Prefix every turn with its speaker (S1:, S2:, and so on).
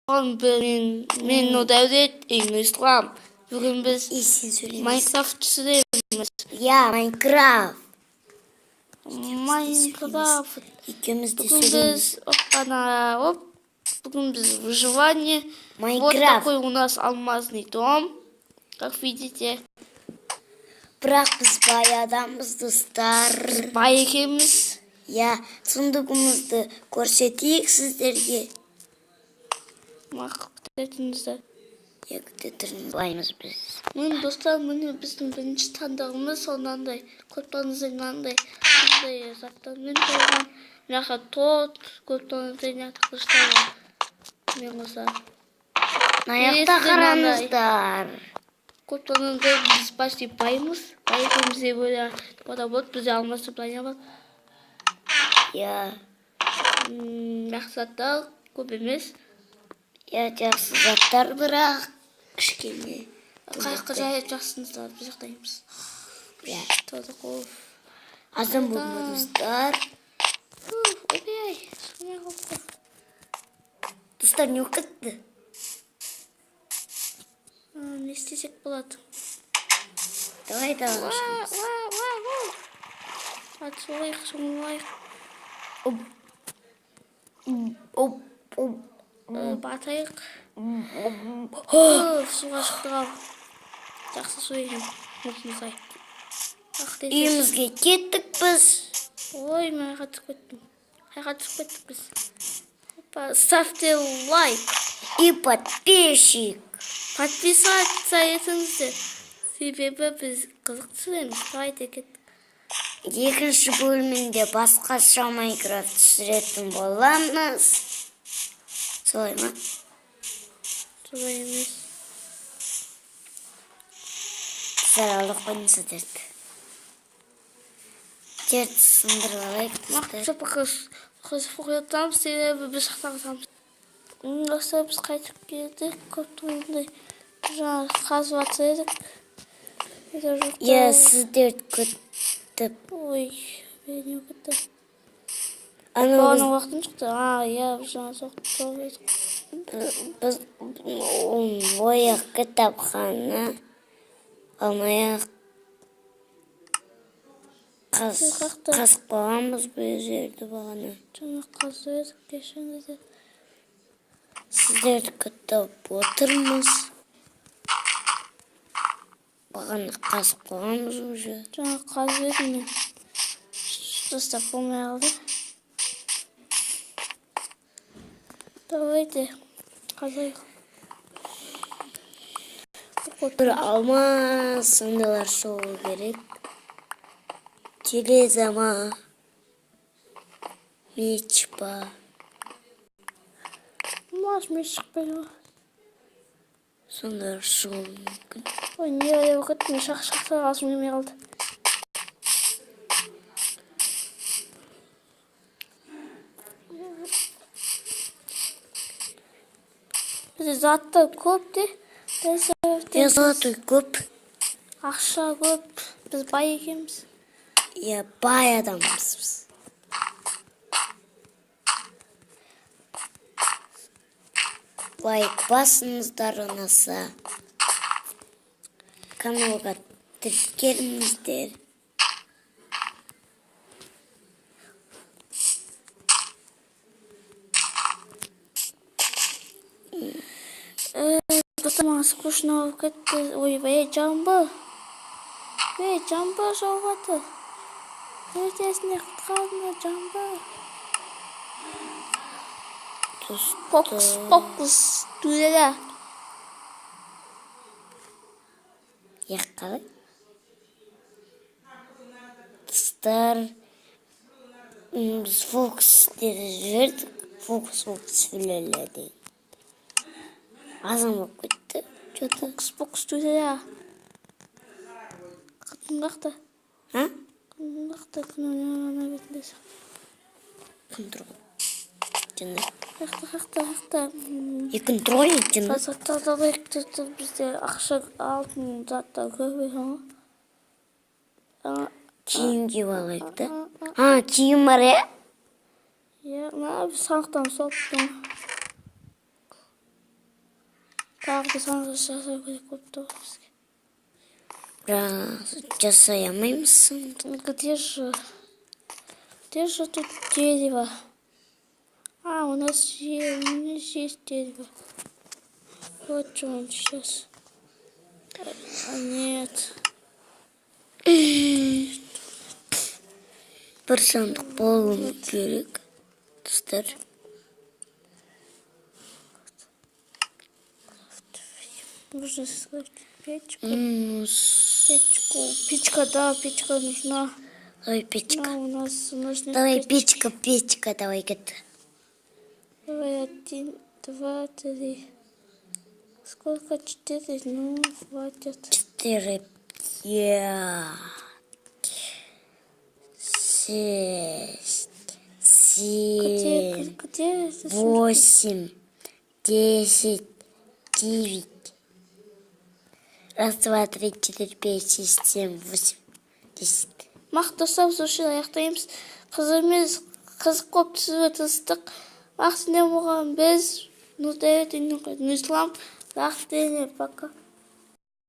S1: Мен Нұрдәулет Ислам. Бүгін біз
S2: Сен сөйлемейсің.
S1: Майнкрафт түсіреміз.
S2: Иә, Майнкрафт.
S1: Майнкрафт.
S2: Екеуміз де
S1: Бүгін
S2: сөйлейміз.
S1: біз опана, оп. Бүгін біз выживание. Вот
S2: Майнкрафт.
S1: такой у нас алмазный дом. Как видите.
S2: Бірақ біз бай адамбыз, достар.
S1: Бай екенбіз.
S2: Иә, сундугымызды көрсетейік сіздерге.
S1: Мақұл, күтетіңіздер.
S2: Иә, күте тұрыңыз. Баймыз біз.
S1: Міне, достар, міне біздің бірінші сандығымыз. Сол мынандай, көріп тұрғаныңыздай, мынандай мынандай заттармен толған. Мына жақта торт, көріп тұрғаныңыздай, мына жақта қылыштар бар. Мен қоса.
S2: Мына жақта қараңыздар.
S1: Көріп тұрғаныңыздай, біз почти баймыз. Бай екенбіз деп ойлап болады. Бізде алмас броня бар.
S2: Иә.
S1: Жақсы заттар көп емес.
S2: Иә, жақсы заттар, бірақ кішкене.
S1: Қай жай жақсыңыздар, біз жақтаймыз.
S2: Иә.
S1: Тұрдық ол.
S2: Азан болды, достар.
S1: Ойбай, шықпай қалды.
S2: Достар, не болып кетті?
S1: Не істесек болады?
S2: Давай далаға шығамыз.
S1: Атылайық, шомылайық.
S2: Оп. Оп, оп.
S1: Батайық. Суға шықтық ау. Жақсы су екен. Мұз-мұздай.
S2: Үйімізге кеттік біз.
S1: Ой, мен қайға түсіп кеттім. Қайға түсіп кеттік біз. Опа, ставьте лайк.
S2: И подписчик.
S1: Подписаться етіңіздер. Себебі біз қызық түсіреміз. Давайте кеттік.
S2: Екінші бөлімінде басқаша Майнкрафт түсіретін боламыз. Солай ма?
S1: Солай емес.
S2: Достар, алдық қойдың сіздерді. Жерді сындырып алайық, достар.
S1: Мақұл, пока қосып қоятамыз, себебі біз шақтағызамыз. Достар, біз қайтып келдік. Көп тұрғандай жаңа қазып жатыр едік.
S2: Иә, сіздерді күтіп.
S1: Ой, не кетті?
S2: Анау
S1: Бағана уақытым шықты. А, иә, біз жаңа соғып едік.
S2: Біз ояқ кітапхана, алмаяқ қазып қойғанбыз бұл жерді бағана.
S1: Жаңа қазып едік, кешіріңіздер.
S2: Сіздерді күтіп отырмыз. Бағана қазып қойғанбыз уже.
S1: Жаңа қазып едім мен. Достар, болмай қалды. Давайте қазайық.
S2: Бір алмаз сондайлар шығу керек. Железо ма? Меч па?
S1: Алмаз меч шықпайды ғой.
S2: Сондайлар шығуы мүмкін.
S1: Ой, не болып кетті? Мен шақша алғым келмей қалды. Бізде заттар көп те.
S2: Иә, золотой көп.
S1: Ақша көп. Біз бай екенбіз.
S2: Иә, бай адамбыз біз. Лайк басыңыздар ұнаса. Каналға тіркеліңіздер.
S1: Достар, маған скучно болып кетті. Ойбай, жаңбыр. Ей, жаңбыр жауып жатыр. Ертесіне құтқарыңдар, жаңбыр. Фокус, фокус, тудада.
S2: Иә, қалай? Достар, біз фокус деп жібердік. Фокус, фокус, філеле деген. Азан болып кетті. Че-то.
S1: Фокус, фокус, тудада. Қатын қақты.
S2: А?
S1: Күн қақты, күн ана бетінде шықты.
S2: Күн тұр ғой. Жынды.
S1: Қақты, қақты, қақты.
S2: Екі күн тұр ғой, жынды.
S1: Заттарды алайық, достар, бізде ақша, алтын заттар көп екен ғой.
S2: Киім киіп алайық та. А, киім бар, иә?
S1: Иә, мына біз сандықтан соғып тұрмын. Тағы да сандық жасау керек болып тұр ғой бізге.
S2: Бірақ жасай алмаймыз сандық.
S1: Где же тут дерево? А, у меня есть дерево. Вот что он сейчас. А, нет.
S2: Бір сандық болуы керек, достар.
S1: Нужно скрафтить печку. Печку. Печка, да, печка нужна.
S2: Давай печка.
S1: Но у нас нет
S2: Давай
S1: печки.
S2: печка, печка, давай кет.
S1: Давай один, два, три. Сколько? Четыре? Ну, хватит.
S2: 4, 5, 6,
S1: Где,
S2: 7,
S1: где это?
S2: 8, 10, 9. Раз, два, три, четыре, пять, шесть, семь, восемь, 10.
S1: Мақ, достар, біз осы жерде аяқтаймыз. Қызық емес, қызық болып түсуге тырыстық. Мақ, сендер болған біз Нұрдәулет, Нұрислам. Рахмет, пока.